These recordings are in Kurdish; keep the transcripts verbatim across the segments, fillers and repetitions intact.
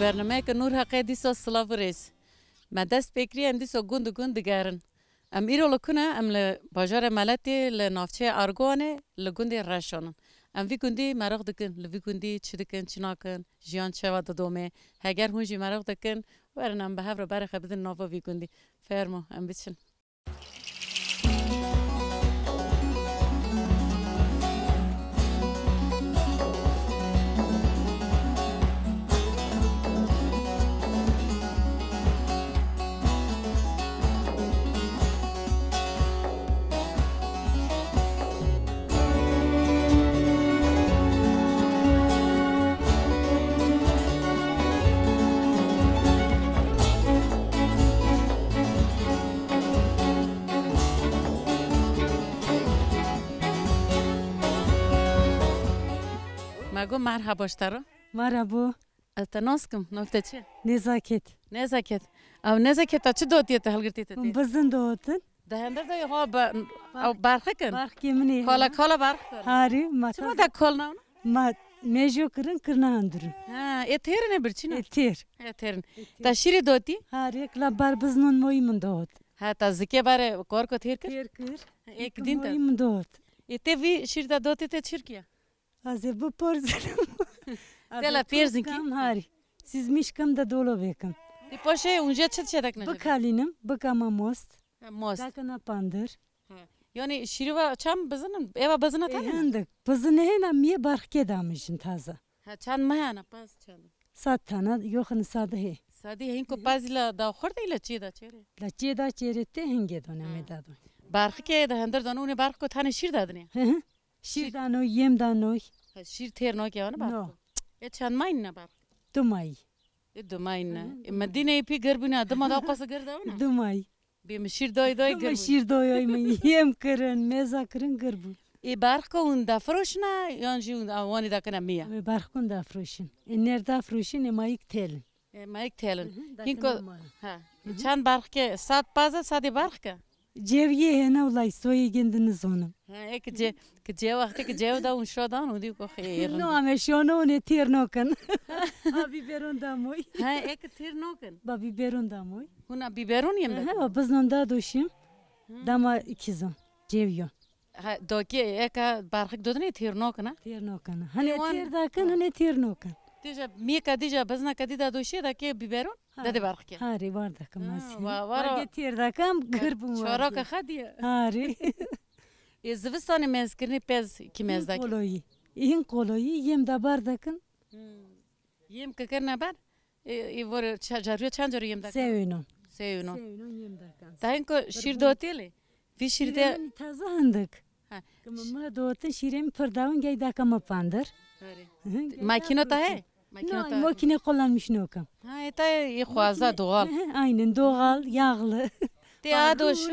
Bernameyeke Nûr Heqê dîsa silav û rêz. Me dest pê kiriye, em dîsa gund û gund digerin. Em îro li ku ne? Em li bajarê Meletê, li navçeya Argoanê, li gundê Reşan in. Em vî gundî meraq dikin, li vî gundî çi dikin, çi nakin, jiyan çawa didomê. Heger hûn jî meraq dikin, werin em bi hev re berê xwe bidin nava vî gundî. Fermo, em biçin. Me got merhaba ji te re. Merhaba. Ez te nas kim, nav te çi? Nezaket. Nezaket. Ew Nezaket, te çi dotiye te hilgirtî te tê? Bizin dotin. Di hender de ha be-, ew berxik in? Berxikê min ê. Kala, kala berxik in. Harî, ma Çima te da kol navna? Ma mejo kirin, kirina hundurin. Ha, ê têrin ê birçî ne? Ê têr. Ê têrin. Ê têr. Te şîrê dotî? Harî, kila bar biznon moyî min dot. Ha, te zikê bare korko têr kir? Têr kir. Ha, ê kidîn te? Moyî min dot. Ê te vî şîr de dotê te çirkiye? Ez ê biporzinim. Tela pêrzin kî? Kam harî. Siz mişkim de dolobê kim. Di paşê unca çi çedek ne? Bikalînim, bikama most. Ha, most. Dakana pandir. Ha. Yani şîrî va çam bizinin, eva bizina E, tane? Hindik. Bizin hêna miye barxke damijin taze. Ha, çand mehana, paz çand. Sat tane, yoxin sade he. Sade he, hinko pazila da xurde ila çê da çêre? La çê da çêre te hingê done Ha. me da don. Barxike da hender done, une barxiko tane şîr dadine? Hı hı. Şîr dano, yem dano. Ha, şîr têr no ke wana barxiko. No. E çand mayî ne barx? Du mayî. E du mayî ne. Hı hı, E du mayî. Medîneyê pî gir bûne, dima da qasa gir da wana? Du mayî. Bê min şîr doy doy Dima gir bû. Şîr doy doy min yem kirin, meza kirin gir bû. Ê barxiko hûn da firoşina yan jî hûn a wanî dakine miya? Ê barxikon da firoşin. Ê ner da firoşin, ê mayik telin. E, mayik telin. Hı hı, Hinko, dakine mala. Ha. Hı hı. Çand barxike? Sat paza, sadê barxike? Ceviyê hene wlay soyê gindi nizonim. Ha, e ki ce-, ki ce wextê ki cew da hûn şodan û dî ko xêr. No, ame şono ne têr nokin. Ha, biberon da moy. Ha, e ki têr nokin. Ba biberon da moy. Hûn a biberon yem da? Ha, biznon da doşim. Hı. Dama ikizon. Ceviyon. Ha, dokê eka barxik dodine têr nokin ha? Têr nokin. Hane Wan- têr dakin, hane têr nokin. Dîja miyeka dîja bizna ka dî da doşê da ke biberon? Ha. Dede barxike. Ha, rê war dakim Ha, mezin. wa-, wara- Warge têr dakim, gir bûm warge. Çaraka xediye. Ha, rê. Ê zivistanê mezkirinê pez ki mez Hin dake? Koloyî. Hin koloyî, yem da bar dakin. Hmm. Yem kikirine ber? Ê, ê vore ça-, cariyo çend cariyo yem dakan? Sewênon. Sewênon. Sewênon yem dakan. Tahin ko şîr dotê lê? Vî şîr de Şîrê min taze hindik. Ha. Ki min mı dotin şîrê min pir dawin gey daka mı pandir. Harî. Hı hı, gey Makîno daka ta he? mı Makîno No, ta he? Makine kullanmış nokim. Ha, e ta ê xwaza doğal. Hı hı, aynen doğal, yağlı. Te a doşu?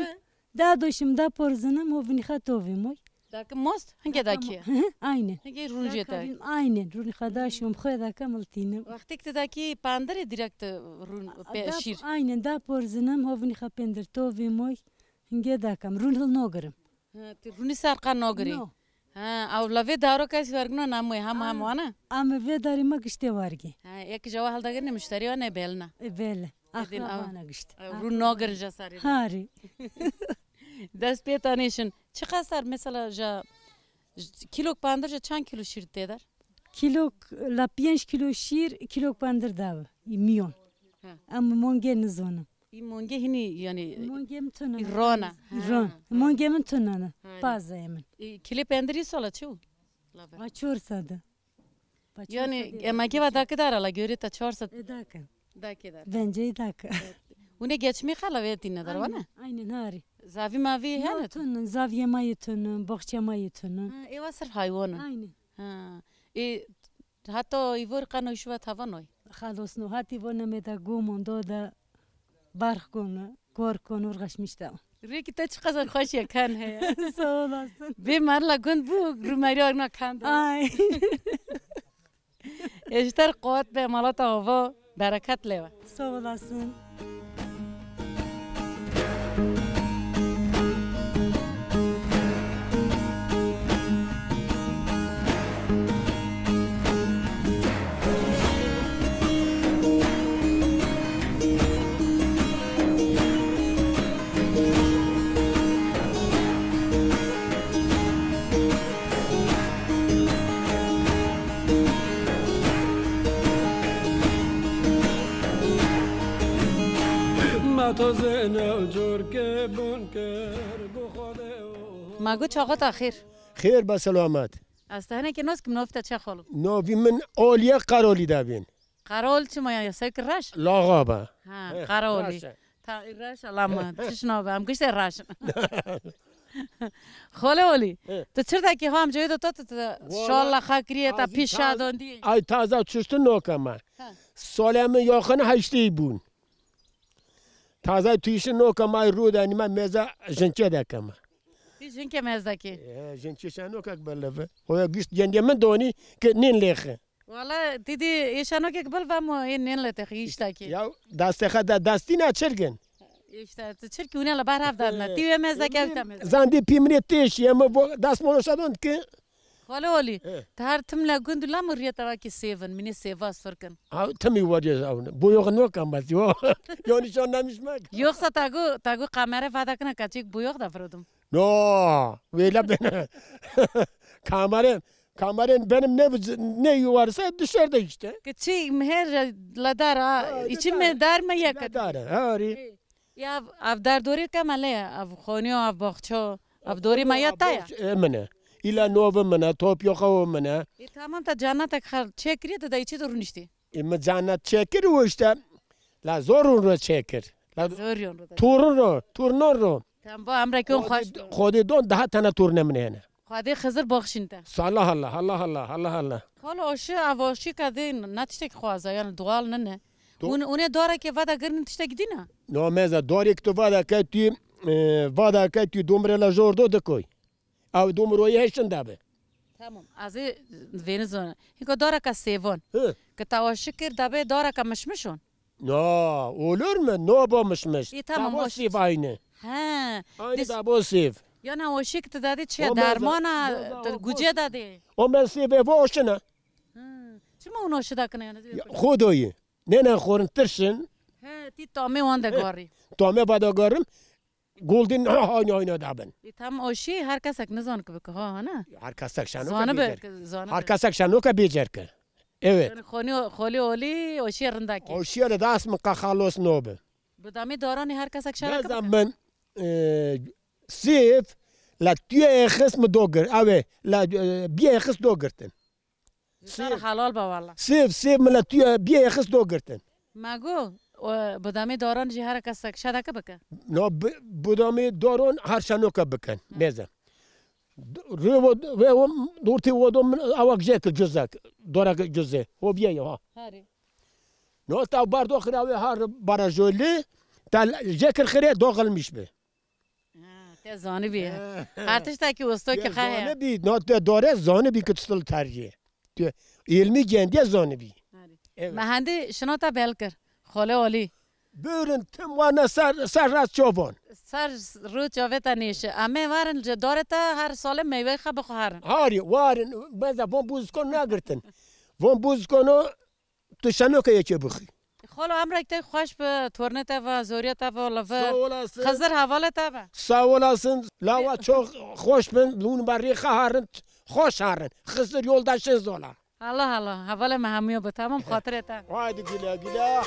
Da doşim da porzinim, o vinî xa tovê moy. Daki most? Hinge daki? Hı hı, aynen. Hinge rûnjê te? Aynen, rûnî xa da şom xwe daka miltînim. Wextêk te daki pandirê direkt rûn pe şîr? Aynen, da porzinim, o vinî xa pendir tovê moy. Hinge dakam, rûn hil nogirim. Ha, tu rûnî ser qan nogirî? No. Ha, ew la vê daro kes wergino namoyê, hem hem wana? Ame vê darî me giştê wargê. Ha, ek jawa hildagirine müşteriya ne belina. E, bele. Edin Akrabana gişt. Ew rûn nogirin ja sarê. Harî. Dest pê tanê şin. Çiqasar mesela ja, j-, kîlok pandir ja çend kîlo şîr tê der? Kîlok, la pênc kîlo şîr, kîlok pandir davi. Miyon. Ha. Em mongê nizonim. Î mongê hinî, yani, Mongê min tuna. Î rona. Î ron. Ha, ha. Mongê min tuna ne. Ha, ne. Pazayê min. Î kilê pendirî sala çi û? Lava. Va çor sade. Va çor Yani, sade. Emagê va dakidar ala görê ta çor sade. E, dake. Dakidar. Bence dake. Evet. Hûn ê geçmî xala vê tîne dar, wana? Aynen, harî. Zavî mavî hene? Tun, zaviyê ma yê tun, boxçe ma yê tun. Ha, ê va sirf haywan in. Aynen. Ha. Ê, heta îvor qano şiva tavanoy? Xalos no, hatî vo nemeda gomon do da barx kon, kor kon, urgaşmiş da. Rêkî te çiqas xweş ye, kan heye. Sağ olasın. Bê merla gund bû, rûmeriya na kan da. Ay. Ê ji te re quwet be, malata ava bereket lê we. Sağ olasın. Tazê newcor ke bûn kir, bi Xwedê û Ma got çaxa te xêr. Xêr be selamet. Ez te hinekî nas kim, nav te çi xalo? Navî min Aliye Qerolî de bîn. Qerol çima ya, sewkî reş? Laxa be. Ha, He, Qerolî. Reş e. Ta reş, Allah ma, çiş nabe, em giştê reş. Xole Olî, He. tu çirdekî ha em cewê de ta tu, tu Wala, şal laxa kiriye, ta azî pîşa taz-, dondî. Ay taze çiştin nokeme. Ha. Salê min yaxin heştê bûn. Taze tu işin nokeme, ay rû de nîme meze jinçe dekeme. Ti jinke mez dekî? E, jinçe şenokek beleve. O ya gişt gendê min donî ki nîn lêxi. Wala, ti dî ê şenokek bil ve mo ê nên le te xî îştekî. Ya, destê xe de destî ne çirgin. Îşte, tu çirkî hûne li ber hev dadine. Ti wê mez deke, ew te mez deke. Zandî pî min ê têşî, em bo dest moloşa don ki. Xwele Olî, He. tu her tim le gund û lem û riyê te wekî sêv in, min ê sêva sor kin. Ha, timî wariyê ew ne. Boyox nokem ez, yo. Yo nîşan nemiş mek. Yoksa te got, te got kamere vada kine keçik boyox de firodim. No, wêle bene. Kamere Kamerên benim ne, ne yuvarsa dışarıda işte. Ki çi meher la dar a, Ha, içi la me dar. dar me yek. La dar, ha, ri. Ya ev dar dorî ke me lê, ev xoniyo, ev baxço, ev dorî me ya ta ya. Boş, e, mine. İla novi mine, topyo xewo mine. E, tamam ta cana tek xal çekriye de da içi de runişti. E, mi cana çekir o işte. La zor ro çekir. La Zor yon ro da. Turun ro, turnon ro. Tamam, bu emre kön xweş. Xwedê don daha tane turne min hene. Xwedê Xizir baxşîn te. Sallah Allah, Allah Allah, Allah Allah. Xalo aşi, ev aşî ke dê ne tiştek xwaza, yani doğal ne ne. Do- Un, une dore ke vada girin tiştek dîna. No meza, dore ke tu vada ke tu, e, vada ke tu domre la jor do de koy. Ew domroyê heşin de be. Tamam, ez ê vêni zona. Hiko dore ke sêvon. Hı. Ke tawa şikir de be dore ke mişmişon. Na, olur mu? No bo mişmiş. E, tamam, Dabo o ş- sêv aynı. He. Aynı Dis- dabo sêv. Yana o şik te dadê çi O meza- dermana meza te o guce boş- dadê. O meza sêv ev oşina. Hı. Çima onu şida kına yani? Ya, Xodoyî. Nene xorin tirşin. He, ti tamê wan de He. garî. Tamê va da garim. Goldin aynı aynı da bin. E, tamam o şi her kesek nizan ki bike ha, ha ne? Her kesek şano Zani ke be, becer. zani Her be. kesek şano ke becer ke. Evet. Yani xoni, xoli oli o şi rindaki. O şi le das mı kaxalos no be. Bu dami darani her kesek şara Ne ki bike. zaman, e, sif la tüye exis mi dogir. Ave la, e, bir exis dogirtin. Sar Sif. halal be valla. Sif, sif mi la tüye bir exis dogirtin. Me got, o, budamê daran jî her kesek şedeke bike. No, bi-, budamê daran her şanoke bikin. Neze. D-, rê wo, ve wo, dortê wo do min awak jek cüzek, dorek cüze. Ho biye ha. Herî. No, ta bardo xira ve har barajoli, ta jekir xire doxilmiş be. Ha, te zanibî. He. Her tiştekî usto ki Ya, xehe. zanibî, no, te dore zanibî ki tu stil tercih. Tu ilmi gendiye zanibî. Herî. Evet. Me hendî şino te bel kir. Xole Olî. Buyurun, tim wana ser, ser rast çoban. Ser ru çavê te nêşe. Em ê werin ji dorê te her salê meyveyê xwe bixwarin. Harî, warin, beza von buzkon nagirtin. Von buzkono tu şenoke yekê bixwî. Xalo emrek te xweş be, tornê te ve, zoriyê te ve, li vir. Sağ olasın. Xizir hevalê te be. Sağ olasın. Lawa çok hoş bin. Hûn berê xwe harin, hoş harin. Xizir yoldaşın zola. Allah Allah. Hevalê me hemiyo be. Tamam, xatirê te. Haydi güle güle.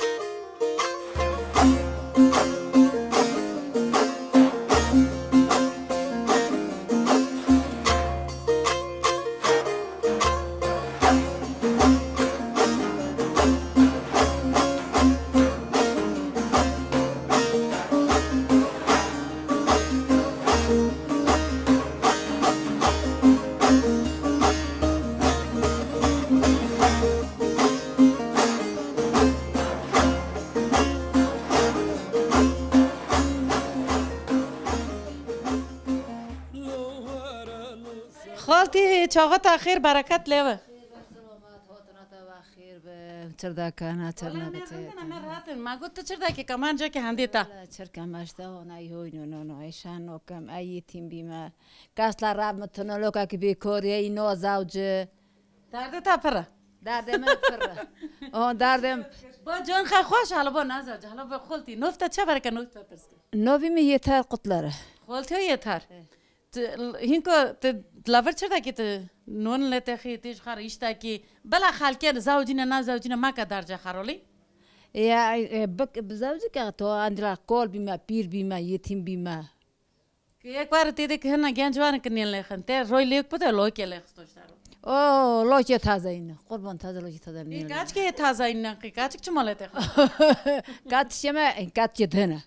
Xaltî, çaxa te xêr, bereket lê be. Selamet, hatina te ve xêr be. Çirdeke, ne çir Wala ne ne biçe. Rindin, me rahatin. Me got tu çirdekî ke, me ancak hendê te. Wala çirke me işte ona yoyno no no, eşan nokem, ey yetim bîme. Kasla rab mi tunoloka ki bêkorî, ey no zawci. Derdê te pir e. Derdê min pir e. O derdê min. Ba can xe xweş, hala ba nazewce, hala ba xoltî. Nov te çi bereke, nov te pirs ke. Novî min Yeter Kutlar e. Xoltî Yeter. E. Tu, hinko tu lavir çirdekî tu non lê te xî, tu ji xar îştekî. Bela xelkê zewcîne, nazewcîne, meke derce xerolî. Ya, e, bik, bi zewcî ke to endila kol bîme, pîr bîme, yetîm bîme. Ki yek wer tê de ki hina genc wan ki nên lêxin. Te roy lêk bide, lokê lêxisto ji te ro. O, lokê taze îne. Qurban taze lokê taze. Ê, nên lêxin. Kaçkê taze îne ki? Kaçk çi malê te xwe? Kaçkê me, kaçkê dine.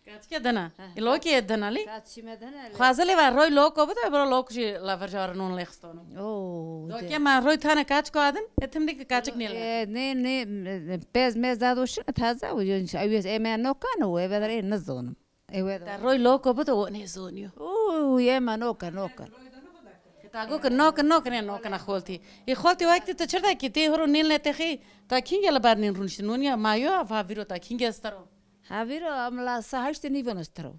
Kaçkê dine. He. Ê, lokê dine lî. Kaçkê me dine lî. Xwazilê ver roy loko bide, bro lok jî laver jar non lêxistonu. O, de. Lokê me roy tane kaçko adin, e tim de ki kaçk nên lêxin. E, ne, ne, pez mez dado şine taze o, ew ê me nokan o, eve dere ne zonim. Ewe Te roy loko bide, o nêzoniyo. Uuu, yê me noke, noke. Ki ta go ki noke, noke, nê noke na xoltî. Ê xoltî wekti te çir de ki tê horo nên lê texî, ta kînge li ber nên rûniştin? Nûniya mayo, ha vîro ta kînge stero? Ha vîro, em la sa heştê nîvon stero.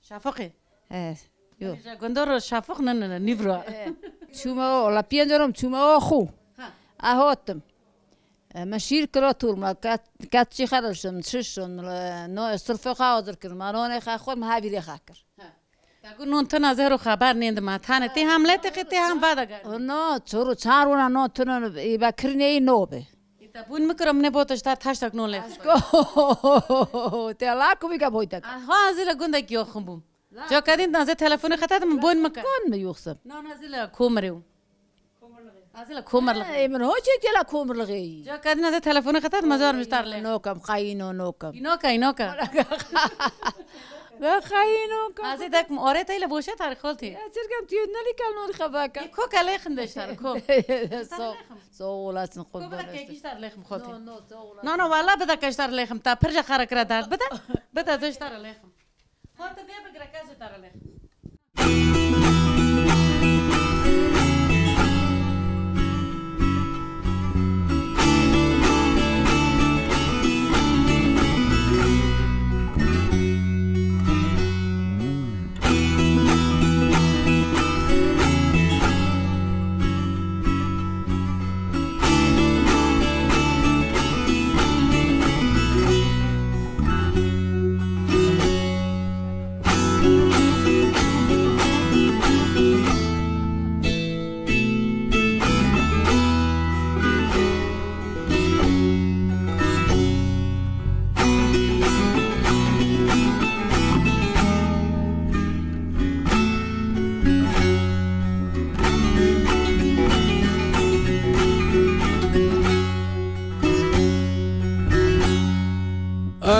Şafoqê? He, yo. Ja gundoro şafoq ne, ne, ne, nîvro. He. Çûme o, la pênc rom çûme o xû. Ha. A hotim. E, me şîr kiro tûr me, ket, ket çî xerişim, şişim, e, no, e, sirfê xwe hazir kir, me nonê xwe xwar, me havîrê xwe kir. He. Te got non tuna zero xeber nêndi me. Tane tê hem leteqê, tê hem vada gardî. No, çor, çar wina non tuna, e, be kirinê yî no be. Ê te bûn mi kiro, min ê bota ji te taştak non lê. Aşko, te la ku bîka boytek. Ah, ha, ez ê le gundek yoxin bûm. Ca kedîn nazê telefonê xeta de min bon mike. Kon mi yoxsim. Na, na, zila komirê û. Azila komirliğê. Ey, min hoçê kela komirliğê. Ca kedîn nazê telefonê xeta de mazar miştar le. Nokam, xayino nokam. Inoka, inoka. Ve xayino kam. Azê dek mi ore teyle boşe tarih xoltî. Ya, çirkem tu yedin ali kal nor xebaka. Ko kale xindeştar ko. So, so olasın. Ko kurban bırak olsun. Kekiştar lexim xoltî. No, no, so olasın. No, no, valla bıda keştar lexim. Ta pirja xara kira dard. Bıda, bıda zeştar lexim. Xwe tu vê bigire, ka ji te re lêx.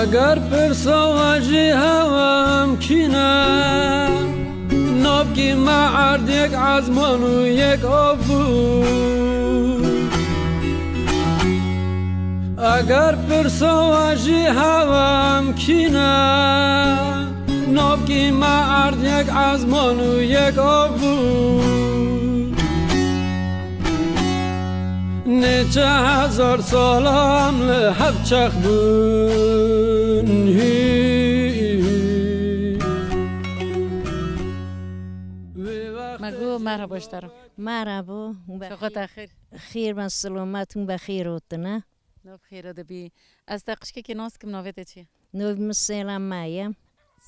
Eger pirsa we jî hewa em kîne, navkî me erd yek ezman û yek av bû. Eger pirsa we jî hewa em kîne, navkî me erd yek ezman û yek av bû. Neçe hezar sala em li hev çex bûn, hî. Wê wextê Me got, merhaba ji te re. Merhaba, hûn be Şoxo te xêr. Xêr ben, silomet, hûn be xêr hotine. Nav xêra de bî. Ez te qişkekê nas kim, navê te çi ye? Navê min Selama ye.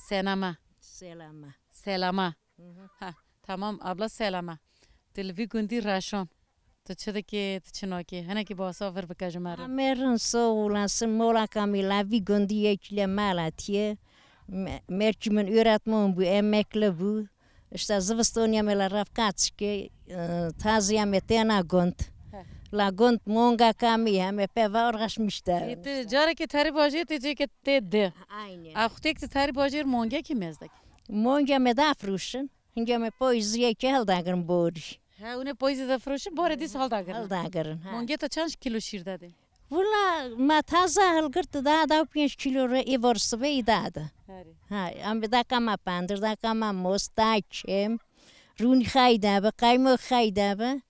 Senama. Selama. Selama. Hı hı. Ha, tamam, abla Selama. Tu li vî gundî reşan. Tu çi dikê, tu çi nakê? Hinekî basa vir bike ji me re. Em ê rin, sağ olasın. Mola kamî la vî gundî yekî le mala tiye. Me-, merkî min öğretmen bû, emekli bû. İşte zivistoniya me la Rafkaçkê, e, taziya me têna gund. He. La gund monga kamî, heme peva orgaşmişte. Ê, tu carekê terî bajêr tê cêke tê di. Aynen. Axutêk tu terî bajêr mongekî mezdek. Monga me da froşin. Hinga me poyziyekê hildagirin borî. He, hûn ê poyzî de firoşin, borê dîs hildagirin. Hildagirin, ha. Mongê te çend kîlo şîr dadê? Wila me taze hilgirt da, da pênc kîlo re êvar sibê î dade. Herê. Ha, em bi daka me pendir, daka me mos, da çêm, rûnî xey de be, qeymo xey de be.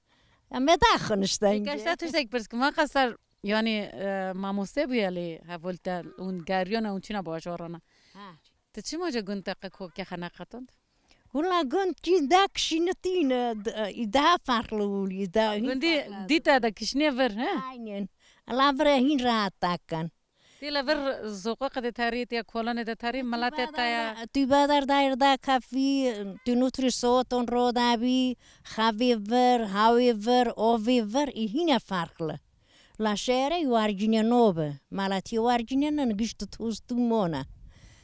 Em ê daxin işte. Pêk işte tiştek pirs kim, qesar, yani, e, mamoste bûye lê hevolte, hûn geriyona, hûn çîna bajarana. Ha. Tu çima ca gund te qe kokê xwe neqetand? Wila gund kî da kişînitîne, d-, daha farklı ûlî, da hîn Gundî farklı. Dî te de kişnê vir, he? Aynen. Ala vir e hîn rahat dakin. Tê le vir zoqoqê de terî, tê kolanê de terî, miletê te ya. Tîbadar dair da kafî, tu nutri soton ro da bî, xavê vir, hawê vir, ovê vir, î hîne farklı. La şehre wargîne nobe. Malatya wargîne nin, gişt toz dumona.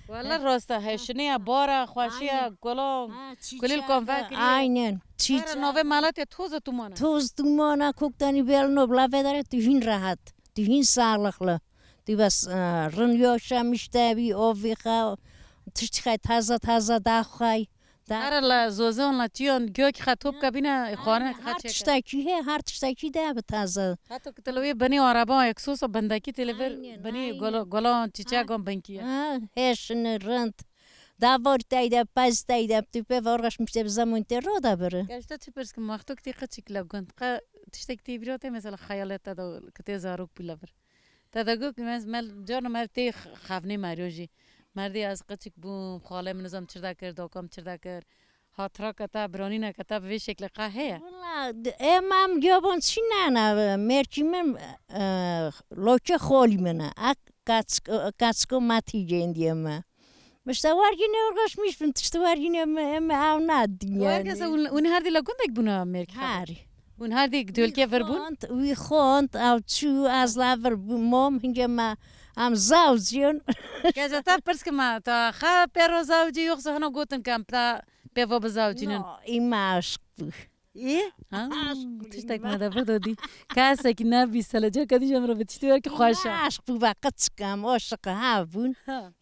Wala rasta, heşiniya, bara, xweşiya, Aynen. Golan, Ha, kulîl çiçek, konvekirî. Aynen. Çiçek. Her nove Malatya toz tumana. Toz dumana, koktanî bel nob, la vedere tu hîn rahat. Tu hîn sağlıklı. Tu bes, e, rin yaşamış tabi, o vixa, tişt xay taze taze daxay. Da- Her la zozon la çiyon gök xwe top kabîne, xwarin Aynen, xwe her çêke. Tiştekî he, her tiştekî de bi taze. Heta ki te li wê binî araba egzosa bendekî tê li vir Aynen, binî aynen. Golo-, golan çîçekan binkî ye. Ha, hêşin rind. Davar teyde, pez teyde, tu pê vorgaş mişte bi zemun tê ro da biri. Gerçi te çi pirs kim, wexto ki tê qeçik le gund, qe tiştek tê bîra te mesela xeyalê te de ki tê zarok bî le vir. Te de got, me, me, cano me tê xevnê meriyo jî. Merdê ez qeçik bûm, xalê min nizam çir dekir, dokam çir dekir. Hatirake te, biranîneke te bi vê şeklê qe heye? Wala, d-, em, em giyabon çi nana, merkî min, e, loke xolî min e. Ek kaçko, kaçko matî cendiye me. Mişte wargîne orgaşmiş bin, tişte wargîne me, em ew nadî yani. Wargese un, un her dî la gundek bûna merkî. Harî. Hûn her dî dölkê vir bûn? Wî xwend, wî xwend, ew çû, ez la vir bû-, mom, hinge me, em zawcîn. Geze te pirs kima, ta xa pê ro zawcî, yoxsa hino gotin ke em ta pê vo bizawcînin? No, î me aşq bû. Î? Ha, aşq bû, tiştek î me. Me de bidodî. Kesekî nebî selece kedî jemre bi tiştî wer ki xweş e. Î me aşq bû, ve qeçik em, aşiq ha bûn. Ha.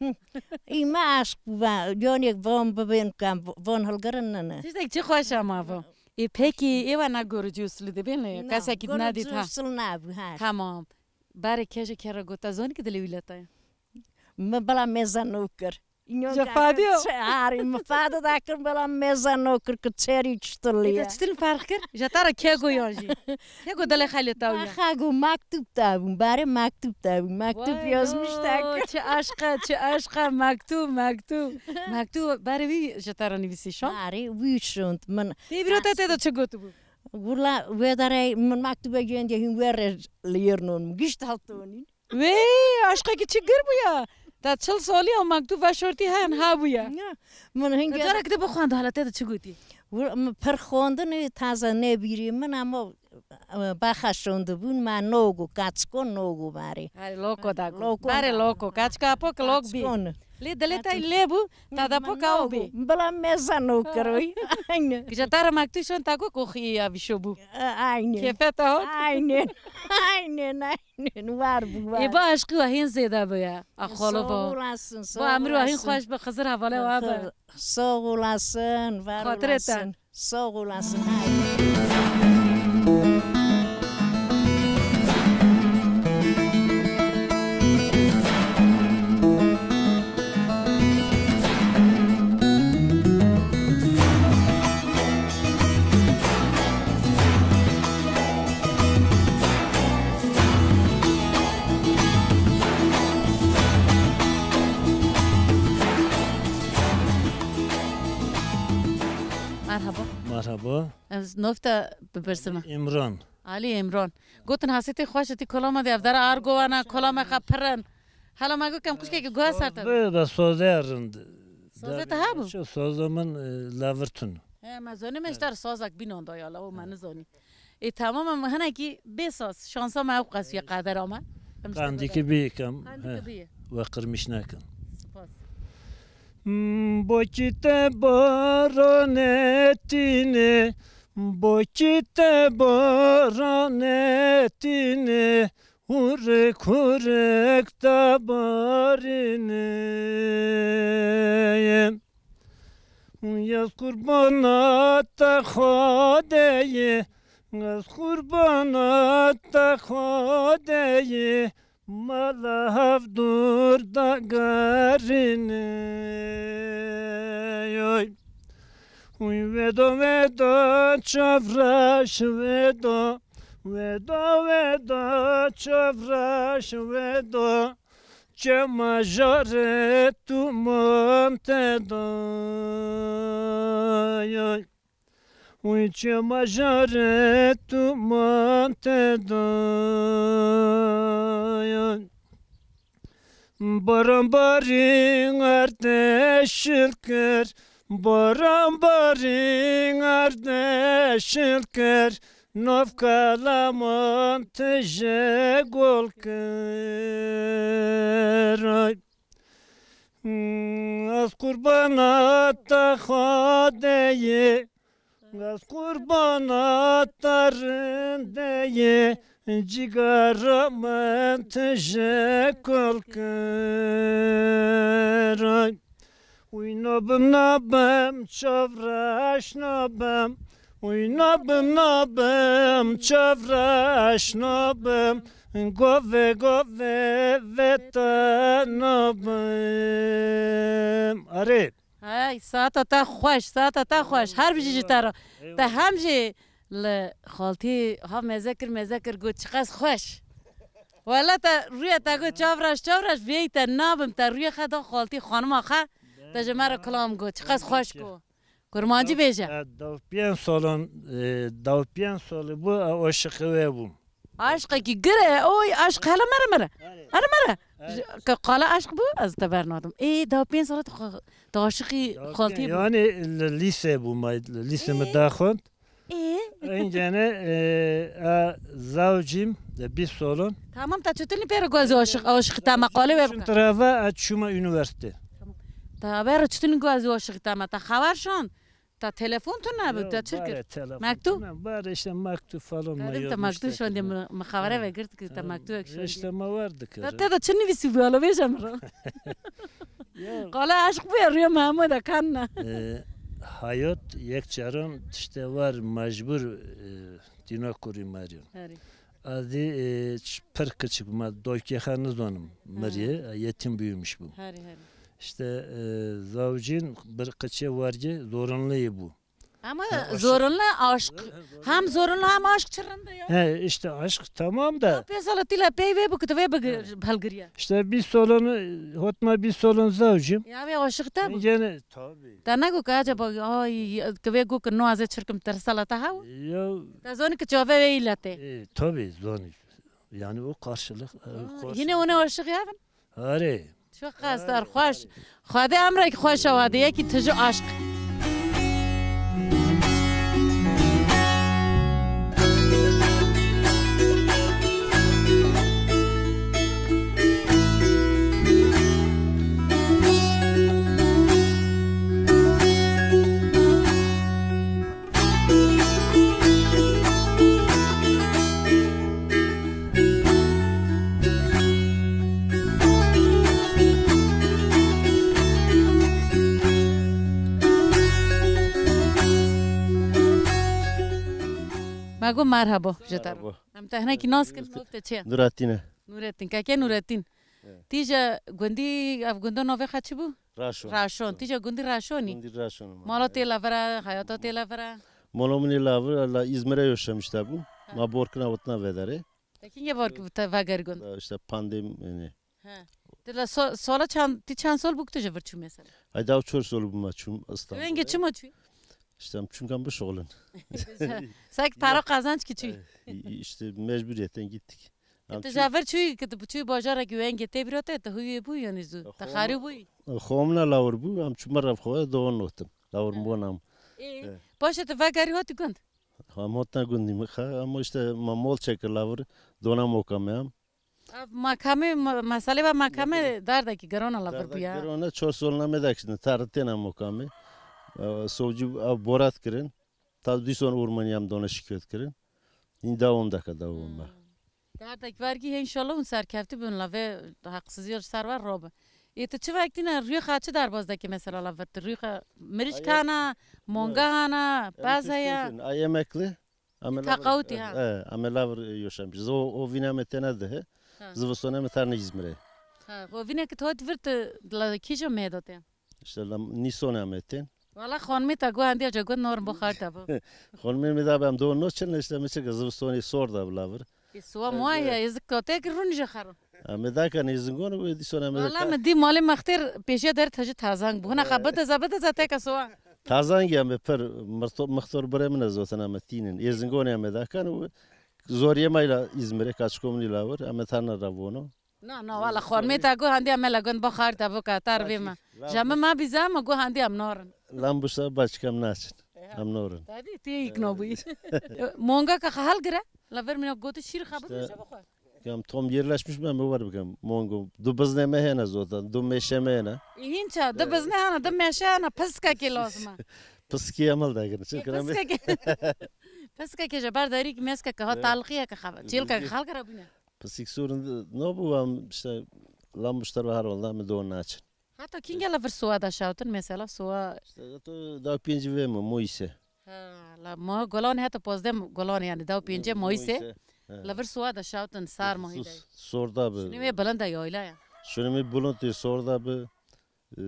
Î me aşq bû, ve yonek von bibên kem, von hilgirin nene. Tiştek çi xweş e ma vo. Ê pekî, ê we ne goricî usulî dibên lê, kesekî dinedît ha. Goricî usul nabû, ha. Tamam. Barê kê ji kê re got, te zanî ki dilê wî leta ye? Min bila mêze nokir. Ji Fadî yo? Harî, min Fadî dakir bila mêze nokir ki çerî çitilî ye. Ê, te çitilî ferq kir? Ji te re kê got yan jî? Kê got dilê xelê te ye? Xa got mektûb te bûn, barê mektûb te bûn. Mektûb yazmiş te kir. Çi aşq e, çi aşq e, mektûb, mektûb. Mektûb, barê wî ji te re nivîsî şand? Barê wî şand. Min Tê bîra te tê de çi gotibû? Wila wê derê min mektûbe gêndiye hîn wê re li yêr non min. Gişt heltonîn. Wê, aşqekî çi gir bûya. Te çil salî ew mektûb veşortî hen ha bûya. Ya, min hinge Te carek de bixwend, hala te de çi gotî? Wila min pir xwendinê taze nebîrî min ama, e, baxa şondibûn me nogo, kaçko nogo barê. Herê loko da go. Loko Barê da. Loko, kaçka apo ki lok bî. Kaçko ne. Lê dilê te lê bû, te de po ka ew bê. Bila mêze nokir oy. Aynen. Gije te re mektû şon te got, ko xiyê ya vîşo bû. E, aynen. Kêfe te hot? Aynen. Aynen, aynen. War bû, war. Ê, ba aşqî we hên zêde bûye. A xalo ba. Sağ olasın, sağ olasın. Ba emir we hên xweş be, Xizir hevalê we be. Sağ olasın, var olasın. Xatirê te. Sağ olasın. Merhaba. Merhaba. Ez navê te bipirsim. Îmran. Alî Îmran. Gotin hesê tê xweş e, tê kolama de ev dera argo wana, kolama xwe pir in. Hala me got kem quşkekî guha ser te. Soze, be soze rind. Soze te hebû? Şu soze min, e, levir tun. He, me zanî me ji te re sazek bînan da ya, la o me nizanî. Ê, tamam, em hinekî bê saz. Şansa me ew qas ye, qedera me. Em ji te Qandîkî bî kem. Qandîkî bî. We qirmîş nekin. Spas. Bokî te baranê tînê, bokî te baranê tînê, hûrik hûrik te barînê. Ez qurbana te Xwedê yê, ez qurbana te Xwedê yê, mala hev dûr dagerîne. Oy. Oy, vedo, vedo, çavreş, vedo, vedo, vedo, çavreş, vedo, çema jarê tu mante da. Oy. Wî çema jarê tu mante da. Baran barî erdê şil kir, baran barî erdê şil kir, Nav kelaman tije gol kir. Ez qurbana te Xwedê yê, ez qurbana te rindê yê, cigara min tije gol kir. Wî nabim, nabim, çavreş nabim. Wî nabim, nabim, çavreş nabim. Govê, govê vê te nabim. Erê. Hey, saeta te xweş, saeta te xweş. Her bijî ji te re. Eyvallah. Te hem jî li xaltî ha meze kir, meze kir, got, "Çiqas xweş." Wela te rûyê te got, "Çavreş, çavreş, vêyî te nabim." Te rûyê xe da xaltî xanima xe. Te ji me re kilam got, "Çiqas xweş." Got. Kurmancî bêje. E, dawpiyên salan, e, dawpiyên salî bû, e, aşiqê wê bûm. Aşqekî gir e, oy, aşq hele mere mere. Here mere. Ji-, ke qala aşq bû, ez te bernadim. Ê, dawpiyên sala tu xa-, tu aşiqî xaltî bû. Yani li lîse bû, may, li lîse mi daxwend. Ê. Encene, e, a zawcîm, e, bîst salan. Tamam, ta çutilî pêre guazî aşiq, aşiqî te me qalê wê bike. Trava, a çûma üniversite. Tamam. Ta bêre çutilî guazî aşiqî te me, ta xewer şan. Ta telefon tu nebû, te çi kir? Mektûb? Bare işte mektûb falan. Dedim te mektûb şandî, min xebere vegirt ki te mektûbek şandî. İşte me wer dikir. Te, te de çi nivîsî bû, ala bêje min re. Qala aşq bûye, rûyê me hemû de kanne. E, hayat yek caran tiştê war mecbur, e, tîna kurî merî. Herî. Ez dî, e, ç-, pir kiçik bûme, dayikê xwe nizanim, miriye, e, yetim büyümüş bû. Herî, herî. İşte, e, zawcîn bir kiçê wergê zorunluyê bû. Ama zorunlu aşk. Hem zorunlu hem aşk çi rind e ya. He, işte aşk tamam da. Pê sala tîla pey vê bû ki tu vê bigir-, helgiriye. İşte bir salonu, hotma bir salon zawcîm. Ya vê aşık te bû. Gene tabii. Te negot ki acaba, ay, ki vê got ki no ez ê çirkim te sala te hew? Ya. Te zanî ki çavê wê îlete. E, tabii zanî. Yani o karşılık, e, karşılık. Yine ona aşık ya ben. Are. Çok kastar, hoş. Xwedê emrek xweş e, wadê yekî tije aşk. Me got merhaba ji te. Merhaba. Em te hinekî nas kin, nav te çi ye? Nurettin e. Nurettin, keke Nurettin. Evet. Tîje gundî, ev gundo navê xwe çi bû? Raşon. Raşon. Tîje gundî Raşonî. Gundî Raşon. Mala tê levera, hayata tê levera. Mala min ê levera, la Îzmirê yaşamışta bû. Ha. Ma borkina wetna vedere. Te kîngê bor ki te vegerî gund? Ee, işte pandemi, yani. He. Te la so-, sola çand, ti çand sol bû ki tu ji vir çû mesela? Ay, daha çor sol bûma çûm İstanbul'a. Wengê çima çû? İşte çünkü bu şoğlun. Sek para kazanç ki çû. Ee, işte mecburiyeten gittik. Ki tu ji vir çûyî, ki tu çûyî bajarekî wengê tê bîra te, tu huyê bû yanî zû, tu xarî bûyî. Xomina lawir bû, em çûme rev xwe, dowan notin. Lawir mi bonam. Ê, paşê tu vegerî hatî gund? Em hotna gundî mi xa, ama işte ma mol çekir lawir, dona moka me em. Ev makame, ma-, meselê ve makame derdekî gerona lawir bûya. Gerona çor solna me dekiştin, tarih têna moka me. E, sovcî ev borat kirin. Ta dîson ormanî em dona şikayet kirin. Hîn dawam deke dawam be. Hmm. Derdek vergî hê înşallah hûn serkeftî bin, la vê heqsizî ji ser ve rabe. Ê, tu çi vekdîne rûyê xwe çi derbas deke mesela la vir tu rûyê xwe mirîşk hana, manga hana, pez heye. Ay emekli. Teqawitî ha. E, em ê lav yoşem. Zo o vîna me têne dihe. Ha. Zivistone me terne Îzmirê. Ha, o vîne ki tu hat vir tu la kîja me date. İşte la Nîsona me tên. Wala xanimê te got hendiya ca got norin bo xar te bo. Xanimê me da bem do no çin işte me çike zivistonê sor da bila vir. E, sowa muay ya, ezik kotek rûn ji xero. Em ê dakan êzingon û dîsona me. Wala me dî malê mextêr pêşiya der tejî tazang bû. Hina xwe bide ze, bide ze teke sowa. Tazang ya me pir mixtor birê min ez zotina me tînin. Êzingon ya me dakan û zoriyê me ila Îzmirê, kaçkom nî lawir, em ê tarna revono. Na, na, wala xormê te got handiya me la gund baxar te bo katar bê me. Ja me ma biza me got handiya em narin. Lan bişta başka em naçin. Em norin. Tadî tê ikna bûyî. Monga ka xwe helgire. La ver mina gotu şîr xwe bibin. Kam tam yerleşmiş me, me wer bikim. Mongo. Du biznê me hene zaten. Du mêşe me hene. Hîn ça, du bizne hene, du mêşe hene, piskekê lazim e. Piskî emel dagirin. Çi kirin? Piskekê. Piskekê ji ber derî ki mêskeke ha talixiyeke xwe. Çêlkeke xelkere bûne. Pisîk sûrin nabû em işte lam bişter ve her wenda min don naçin. Heta kîngela vir sowa da şawtin mesela sowa. İşte tu da pêncî vê mi Moîse. Ha, la ma golan heta pozdeh golan yani da pêncî Moîse. Moîse. La vir sowa da şawtin sar mahî de. Sorda bi. Şunu me belenda yayla ya. Şunu me bulunti sorda bi. E,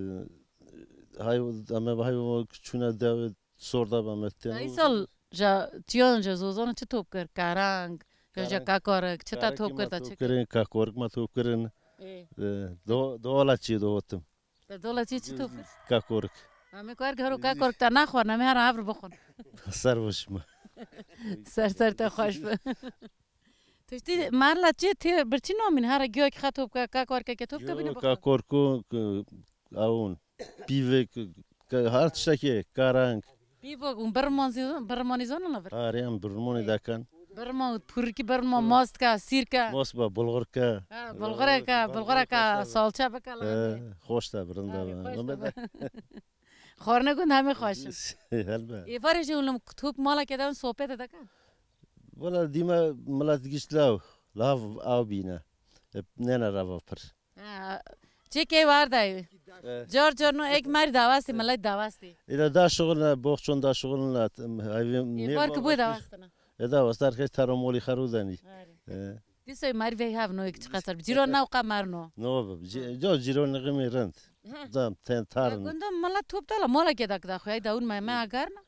hay, ame hay çuna da sorda bi ame tenu. Ay sal ja çiyon ja zozon çi top kir? Karang, ja ja kakorik, çi ta top kir ta çi? Kirin kakorik ma top kirin. E. E, do, do ala çi do hotim. Te dola çi çi top kir? Kakorik. Ame kar garo kakorik ta na xwar, na me her avr bixwin. Ser başma. Ser ser te xweş bi. Tiştî marla çi tê birçî namîn hara giyo ki xat top ka, ka korke ke top ka bîne bixwe. Ka korku, awun. Pîvek, her tiştekê, karang. Pîvek, un birman zî, birmanî zon na vir. Arê em birmanî dakan. Birman purikî, birman mastka, sîrka. Mas ba, bulgurka. Ha, bulgureka, bulgureka, salça bika la. Xweş da birinda. Xweş da. Xwarine gund hemê xweş in. Helbe. Êvarê jî hûn top mala ke dewin sohbet e dekan? Wala dîme milet gişt law, lav av bîne. E, nene rava pir. Ha, çekê war dayê. E. Car car no ek mer dawastê, milet dawastê. Êla da şuxulne, boxçon da şuxulne, hayvê. Êvar ki bû dawastine. E da wastar ke taro molî xeru danî. E. Dîsa mari vey hav no ek çiqasar. Cîro na uqa mar no. No, cîro niximê rind. Da ten tarn. Gunda mala top dala, mala ke dak da xwe, da un me, me agarna.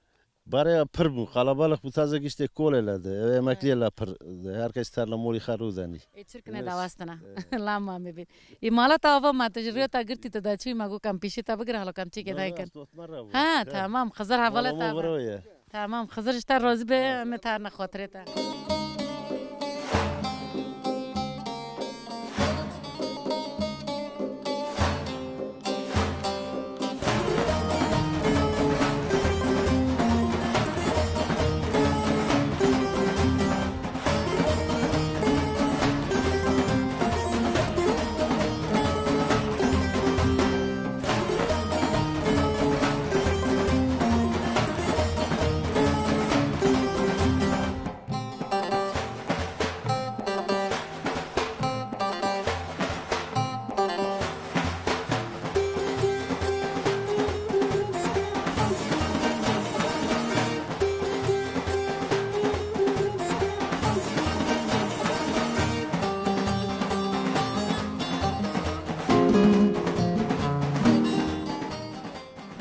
Barê pir bû, qalabalix bû, taze giştê kolê le de, ev emekliyê le pir de, her kes terle molî xwe rûdenî. Ê çirkine dawastine. La ma me bî. Ê mala te ava ma, te ji rêya te girtî te da çûyî ma got kam pêşî te bigire hala kam çêkê dayê kin. Ha, tamam, Xizir hevalê te ava. Tamam, Xizir ji te razî be, em ê te herne xatirê te.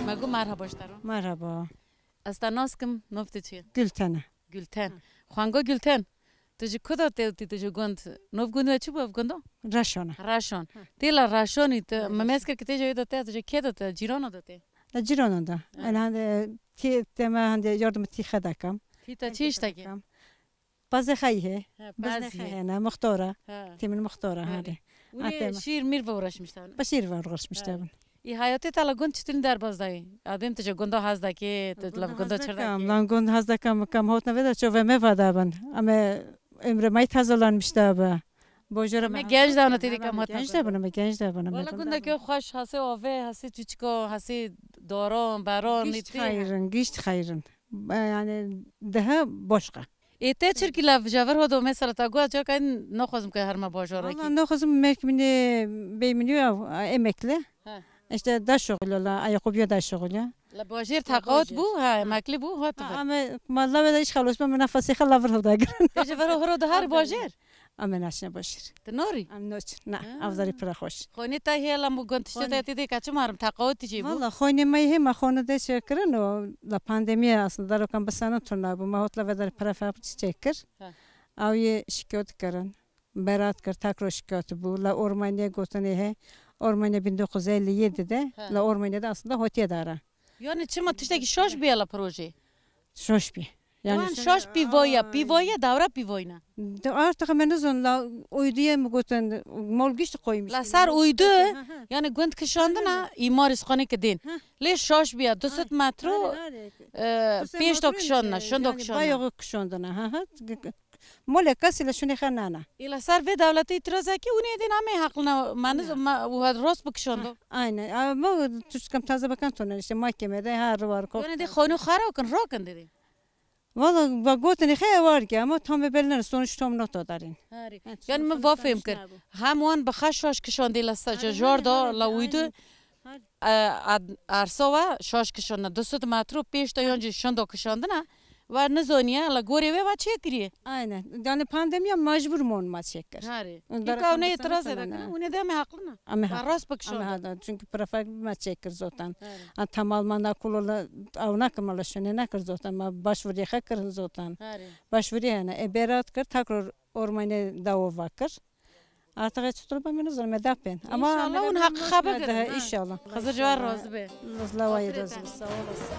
Me got merhaba ji te re. Merhaba. Ez te nas kim, nov te çi ye? Gülten e. Gülten. Xwengo Gülten. Tu ji ku de tê û tu ji gund? Nov gund we çi bû ev gundo? Raşon e. Raşon. Tê la Raşonî tu, me mêz kir ki tê ji wê de tê, tu ji kê de tê? Cîrano de tê? Li Cîrano de. Ena de tê, tê me hende yardim tî xe dekem. Tî te çi iş dekî? Pazê xeyî he. He, biznê xeyî hene, muxtora. He. Tê min muxtora, he. Hûn ê şîr mîr ve uğraşmışlar. Bi şîr ve uğraşmışlar bin. Ê hayatê te la gund çiturî derbaz dayî? Adem tu ji gunda hez dekê, tu la gunda çir dekê? Lan gund hez dekam, kam hotna veda çove me vada bin. Ame ömrü mayt hazırlanmıştı abi. Bojara me genç davno têdî kam hotna. Genç davno, me genç davno. Wala gunda ke xweş, hasê ave, hasê çiçko, hasê doron, beron, gişt xeyrin, gişt xeyrin. Yani daha başka. Ê te çirkî la ji vir hodo mesela ta guha çaka naxwazim ke herme bajarekî. Valla naxwazim mek minê bey minî ev emekli. He. İşte da şuxulya la, ayakkabıya da şuxulya. La bajêr teqawet bû, ha, emekli bû, hat vir. Ama malla ve de iş xelos ben nefesê xela vir hilda girin. Te ji vir horo de her bajêr? Ama naşine bajêr. Te norî? Em noç, na, avdarî pira xweş. Xonê te hê la mu gund tiştê te tê de kaçim harim teqawet tijî bû. Valla xonê me hê me xonê de çekirin o la pandemiye aslında darokan bisanin turna bû. Me hotla ve der pira fe çekir. Ew yê şikayet kirin. Berat kir, tekro şikayet bû. La Ormaniye gotinê he. Ormaniye bin dokuz yüz elli yedi de. La Ormaniye de aslında hotiye dara. Yani çima tiştekî şoş bûye la proje? Şoş bûye. Yani Wan şaş pîvoya, pîvoya dawra pîvoyna. De artık me nizon la uyduye mi gotin, mol gişt koymuş. La ser uydu, yani gund kişandina, îmar îsxanê ki dên. Lê şaş biya, du sed metro, e, pêş do kişandina, şindo kişandina. Bayağı kişandina, ha, ha. Molê kesî li şunê xer nana. Îla ser vê dewletê îtirazekî hûn ê dê namê heqlina, me niz-, me, û rast bikişando. Aynen. Ama tu çikim taze bakan tone işte mahkemede her var kok. Yani dê xonu xera kin, rakin dê. Valla va gotinê xê ewar ki ama tam ve belli ne sonuç tam nota darin. Harî. Yani min va fêm kir. Hem wan bi xeş şaş kişandê la se-, jar da la uydu. E, ad-, arsa we şaş kişandine, du sed metro pêş de yan jî şindo kişandine. Wer nizaniye, la gorê wê ve çêkiriye. Aynen. Yani pandemiya mecbur mon ma çêkir. Harî. Îka ew ne îtiraz ê dikin, hûn ê de em ê heqlina. Em ê heqlina. Rast bikişandin. Em ê heqlina. Çünkü prefek me çêkir zotan. Harî. An temal manda kulo la ew nekim la şunê nekir zotan. Ma başvurê xwe kirin zotan. Harî. Başvurê hene. E, berat kir, tekrar ormanê dawova kir. Artık hiç tutup ben bunu zulmede yapın. Ama İnşallah onun hakkı haber verir. İnşallah. Hazır cevap razı be. Razı be. Sağ olasın.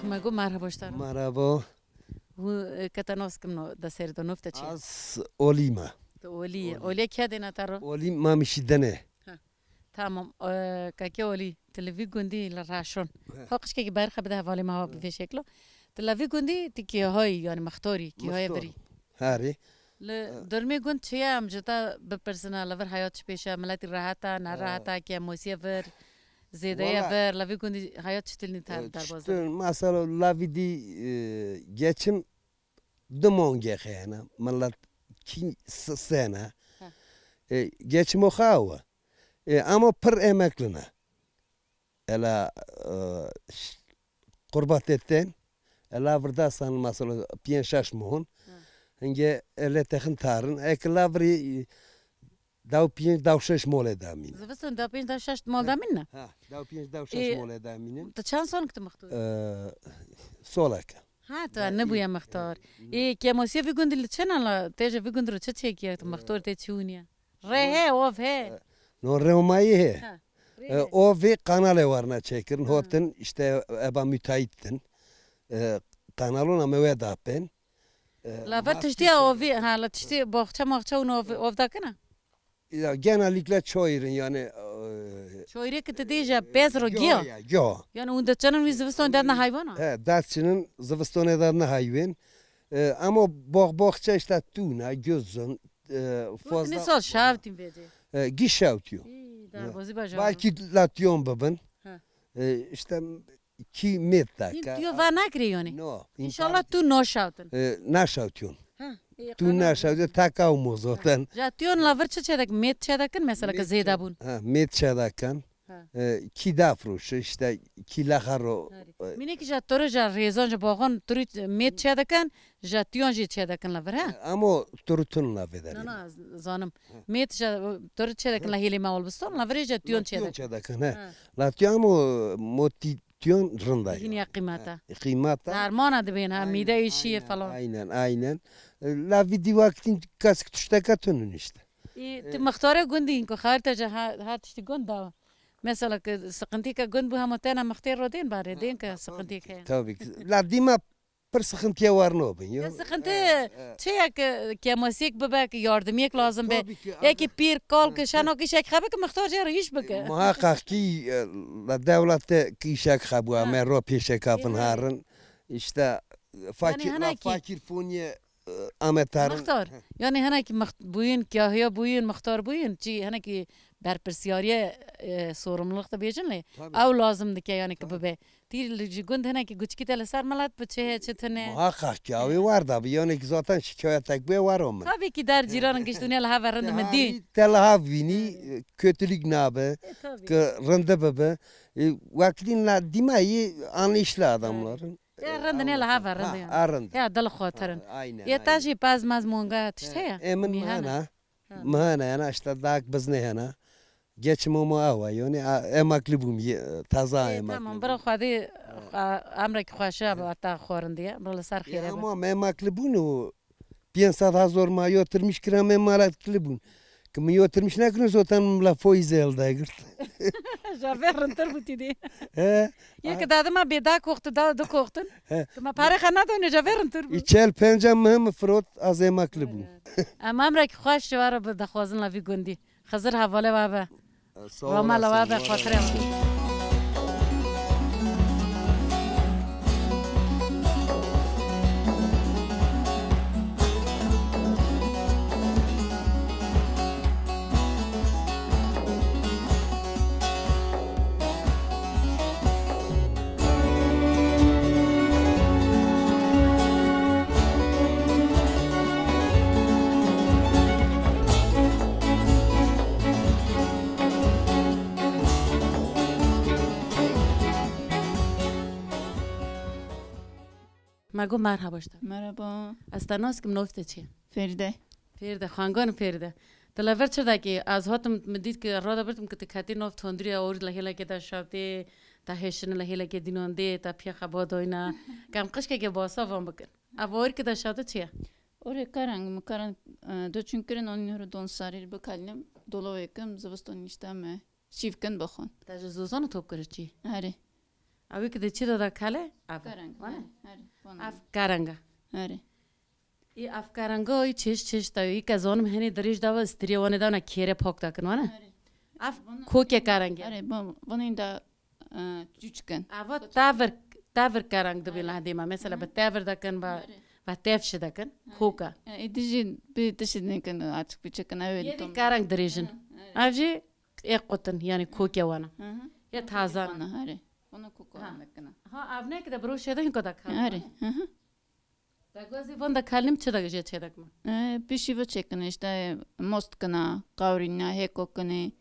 Me got merhaba ji te re. Merhaba. Hû, e, kete nas kim no, de serê de nov te çi ye? Az Olî me. Tu Olî ye. Olî. Olî ke dêne te re? Olî Mamişî dene. Ha. Tamam. E, keke Olî, tu li vî gundî li Reşon. He. Ha qişkekî berxe bide hevalê me ha bi vê şeklo. Tu li vî gundî tu kêhayî, yani mextorî, kêhayê virî. Herê. Li durmê gund çi ye em ji te bipirsine, li vir heyat çi pêş e, miletî rehet e, nerehet e, kêmosiye vir? Zêdeye ver, la vî gundî heyat çitilnî ter derbazin. Çitil, mesela la vî dî, e, geçim du mangê xeyene, millet kî s-, sene. Heh. E, geçim o xawe. E, ama pir emekline. Ela, e, ş-, qurbatê tên, ela virda san mesela piyên şeş mohon. Heh. Hinge ele texin tarin. Ek la viri, e, Daw pênc, daw şeş molê de mîne. Zivistan daw pênc, daw şeş mol de mîne? Ha, daw pênc, daw şeş Ê, molê de mîne. Tu çend sal tu mixtor? Ee, solek. Ha, tu nebûye mixtor. Ê, kêmosiya vî gundî li çi ne la? Tê ji vî gundî re çi çêkiye tu mixtor tê çûniye? Rê he, ov he. No rê mayî he. Ha, rê Ee, he. Ov vê kanalê warna çêkirin. Ha. Hotin işte eba müteahhittin. Ee, kanalona me wê da pên. Ee, La ver ma tiştî tiştê ovî, ha, la tiştî boxça moxça û ov, ov dakine? Ya, genellikle çoyîrin yani, e, Çoyîrê ki tu dê je pez ro giya, giya. Ya, giya. Yani hûn de çenin wî zivistan dedine hayvana? He, dest çinin zivistanê dedine hayvên. E, ama box boxça işte tûne, gözün, e, fazla. Ne sal şavtîn vecê? E, giş şavtiyo. Î, derbazî bajar. Belki latyon bibin. Ha. E, işte Kî mêt deke. Hîn tu yo va nakirê yonê? No. İnşallah tu noşawtin. E, naşawtiyon. Ha, e, Tu qana naşawtiyon, taka û mozoten. Ja tiyon la vir çi çêdekin? Mêt çêdekin, mesela ki Mêt zêde çê-, bûn. Ha, mêt çêdekin. Ha. E, kî dafroşe, işte kî lexero. Harî. E, Mînekî ja tore ja rêzan ja boxan turi mêt çêdekin, ja tiyon jî çêdekin la vir, ha? E, ama turutun la vê derê. Na, na, z-, zanim. Ha. Mêt ja turi çêdekin la hêlê me olbistan, la virê ja tiyon Tiyon çêdekin. çêdekin, he. Ha. La tiyon ama motî Tiyon rinda Hîn ya. Ya qîmeta. Ha, qîmeta. Dermana dibên ha, Aynen, mîde êşiyê aynen, falan. Aynen, aynen. E, la vî dî wextîn kesik tişteke tunûn işte. Ê, E, tu mixtare gundî ku xarîta ji ha-, her tiştî gund da. Mesela ki sıkıntı ke gund bû hema tena mixtêr ro dên barê, Ha, dên ke ha, sıkıntı tabii ki, ke. Tabii ki. La dîma pir sıkıntıya war nobin, yo. Ya sıkıntı E, e. çi ye ki kemasiyek bibe ki yardımiyek lazım be. Tabii ki, Yekî abi. pîr kal ki şeno ki şek xebe ki mixtar jê re iş bike. Muhakkak ki, e, la dewlete ki işek xebû, Ha. me ro pêşeka Ê, fin ha. harin. İşte, e, fakir, Yani la hana ki fakir foniye e, Ahmet Tarın. Mixtar. He. Yani hinekî mixt-, bûyîn, kahiya bûyîn, mixtar bûyîn, çi hinekî berpirsiyariye, e, sorumluluk dibêjin lê. Tabii. Ew lazim dike yani ki Tabii. bibe. Tî li ji gund hinekî guçkî te li ser milet bi çi heye, çi tune. Muhakkak ki ew ê war da bi, yani ki zaten şikayetek bê war o min. Tabii ki der cîran giş dinya li hev e, rind min dî. Te li hev bînî, e, kötülük nabe, E, tabii. ki rinde bibe. E, wekî din la dîma yî anlayışlı adamların. Ya, rind ne la hava, rind Ha, ya. ha, rind. Ya, dil xatirin. Ha, aynen, Ya, aynen. ta jî pez mez monga tişt heye? E, min Mîhana. mihana. Ha. Mihana, yani işte dak bizne hena. Geçim ama awa, yani, a, emekli bûm, ye, taza E, emekli tamam, bûm. bira xwedî, Ha. a, emrek xweşe Ha. ba ta xwarin diye. Bira li ser E, xêre be. ama emekli bûn o. Pênc sed hezar ma yatırmış kiram, em malekli bûn. Ki min yatırmış nekirin, zaten min la foîzê hildagirt. Javê rintir bû tîdî. He. Yek dadima bê da koxtu, da du koxtin. He. Ki me parê xwe nadayne, javê rintir bû. Î çel penca mihim firot, az emakli bû. Em emrek xweş ji we re bi dixwazin la vî gundî. Xizir hevale we be. Sağ Roma olasın, la we be, var xatirê olasın. we. Me got merhaba ji te. Merhaba. Ez te nas kim, nav te çi ye? Feride. Feride, xangan Feride. Te li vir çi dekî? Ez hatim, min dît ki rada birtim ki tu ketî nav tondurî ya, orî li hêlekê de şewtê, te hêşin li hêlekê dînan dê, te piya xeba dayna. Kem qişkeke basa van bikin. Ev orî ki de şewtê çi ye? Orê kereng, mi kereng, e, du çûn kirin, onî hûrê don serî bikelînim, dolovê kim, zivistan nîşte me. Şîv kin bixwin. Te ji zozan û top kir çi? Herê. Ew ê ki de çi de da kale? Ev. Kereng, Wane? herê, herê. Wan Ev kereng e. Herê. Ê ev kereng e, ê çeşt çeşt e. Ê ke zanim henê dirêj da ve, striyê wane da ne kêre pak da kin, wane? Herê. Ev Wana- koke kereng e. Herê, bu, bunun da, e, çûçik in. Ava tevir, tevir kereng dibe Herê. lehdê me. Mesela Hı hı. bi tevir da kin, ve, Herê. ve tevşi da kin. Herê. Koka. E, ê dijî bi tişî nekin, açık bir çekin, evet, Yê tam. kereng dirêjin. Hı, herê. Ev jî Ê qutin, yani koke wana. Hı hı. Ya taze. Wana, herê. Wana koka Ha. nekina. Ha, ev ne ki de bro şeyde hinko da kal. Herê. Hı hı. Da gozî von da kalim çi da je çedak mı? E, pişî ve çekine işte, most kina, kavrina, heko kine,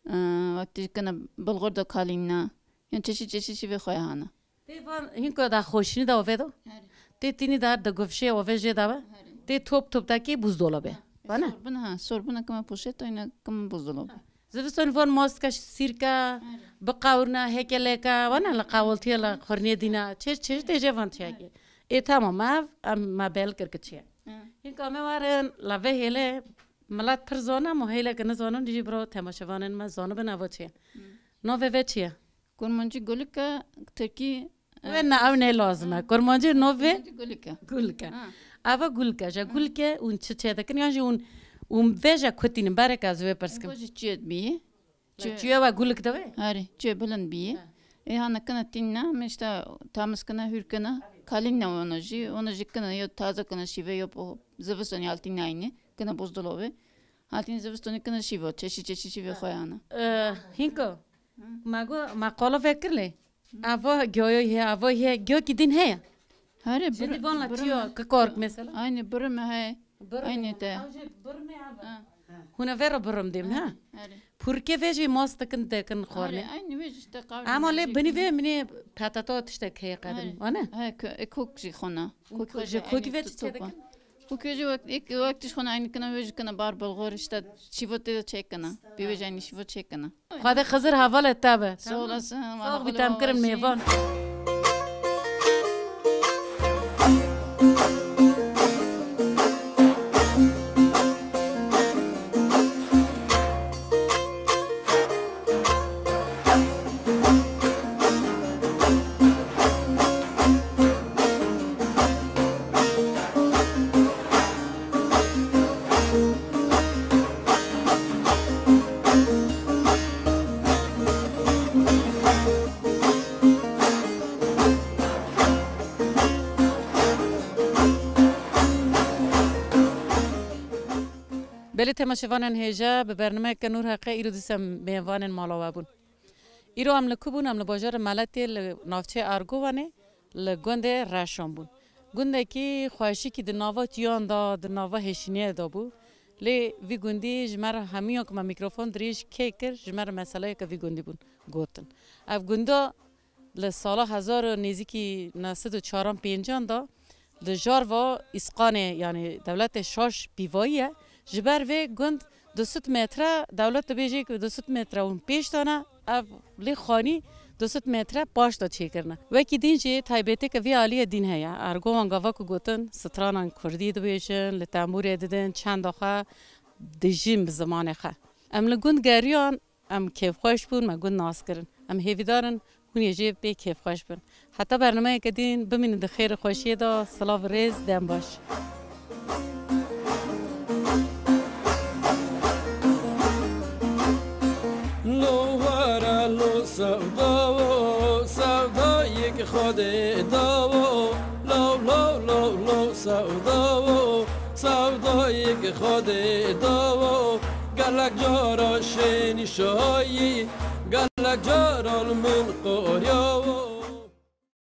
e, vakti kina bulgur da kalina. Yani çeşit çeşit şive xoya hana. Tê van hinko da xoşinî da ove do. Herê. Tê tînî da di guvşê ove jê da be. Herê. Tê top top da kê buzdolabê. Ha. Vana? Sorbun ha, sorbun kime poşet oyna kime buzdolabê. Ha. Zivistan van mastka sîrka, Herê. biqawrina, hekeleka, vana la qawoltiye la xornê dîna, çeşt çeşt tê jê van çiyakê. Ê tamam ev, em me bel kir ki çiye. Ha. Hinka me warin la ve hêle, milet pir zona, mo hêle ki nizanin, dijî bro temaşevanên me zanibin evo çiye. Hı. Navê ve çiye? Kurmancî gulika, tirkî, e, We ne, ew ne lazim e. Kurmancî navê Kurmancî gulika. gulika. Ha. Ava gulika, ja gulke un çi çê dikin, yan jî un, un ve ja kutînin, barek ez wê pirs kim. Go ji çiyê bî. La Çi- çiye we gulik de ve? Herê, çiyê bilind bî. Ha. Ê hana kina tînna, me işte tamiz kina, hür kina. Kalîn ne ona jî, ona jî kina, yo taze kina şîve, yo po-, zivistan haltîn aynî, kina buzdolabê. Haltîn zivistanî kina şîve, çeşî çeşî şîve xwe yana. E, hinko, Hı. Ma go, ma qala vekir lê. Hı. Ava gyoyo he, ava he, gyo ki din heye. Herê, Şimdi bir, vanla bir tiyo, mi? ki kork mesela. Aynı bir mi he? Bir Aynı mi? te. Avcı bir mi ava? Ha. Huna vera birim dem, ha? Herê. Purke ve jî mas dikin, dikin xwarine. Herê, aynı ve işte kavga Ama lê edecek. bini ve mini patata tiştek heye qedim, Herê. Ana? He, kö-, e, kok jî xona. Kok Kok jî, xona, kok aynı ve tutup çiçek var. dikin? Û kê jî wek, ek, wek tişt xwe eynî kina, wê jî kina bar bulgur, işte şîvotê de çêkina. Pê wê jî eynî şîvot çêkina. Xwedê Xizir hevalê te be. Sağ olasın, Sağ ol, vî te em kirin mêvan. Belê temaşevanên hêja, bi bernameyeke Nûr Heqê îro dîsa mêvanên mala we bûn. Îro em li ku bûn? Em li bajarê Meletê li navçeyê Ergowanê li gundê Reşan bûn. Gundekî xweşikî di nava çiyan de, di nava hêşîniyê de bû. Lê vî gundî ji me re hemiyan ku me mîkrofon dirêj kê kir, ji me re meseleyeke vî gundî bûn gotin. Ev gunda li sala hezar û nêzîkî neh sed û çaran pêncan de di jarva îsqanê, yanî dewletê şaş pîvayî ye. Ji ber vê gund du sed metre, dewlet dibêje ku du sed metre hûn pêş de ne, ev lê xanî du sed metre paş de çêkirine. Wekî din jî taybeteke vî aliyê din heye. Ergowan gava ku gotin, stranan kurdî dibêjin, li tembûrê didin, çenda xwe dijîn bi zimanê xwe. Em li gund geriyan, em kêfxweş bûn, me gund nas kirin. Em hêvîdar in hûn yê jê pê kêfxweş bin. Heta bernameyeke din bimînin di xêr û xweşiyê de. Silav û rêz, dem baş. Lo were lo sevdawo, sevdayek Xwedê dawo. Lo, lo, lo, lo sevdawo, sevdayek Xwedê dawo. Gelek cara şênî şayî, gelek caran min qoryawo.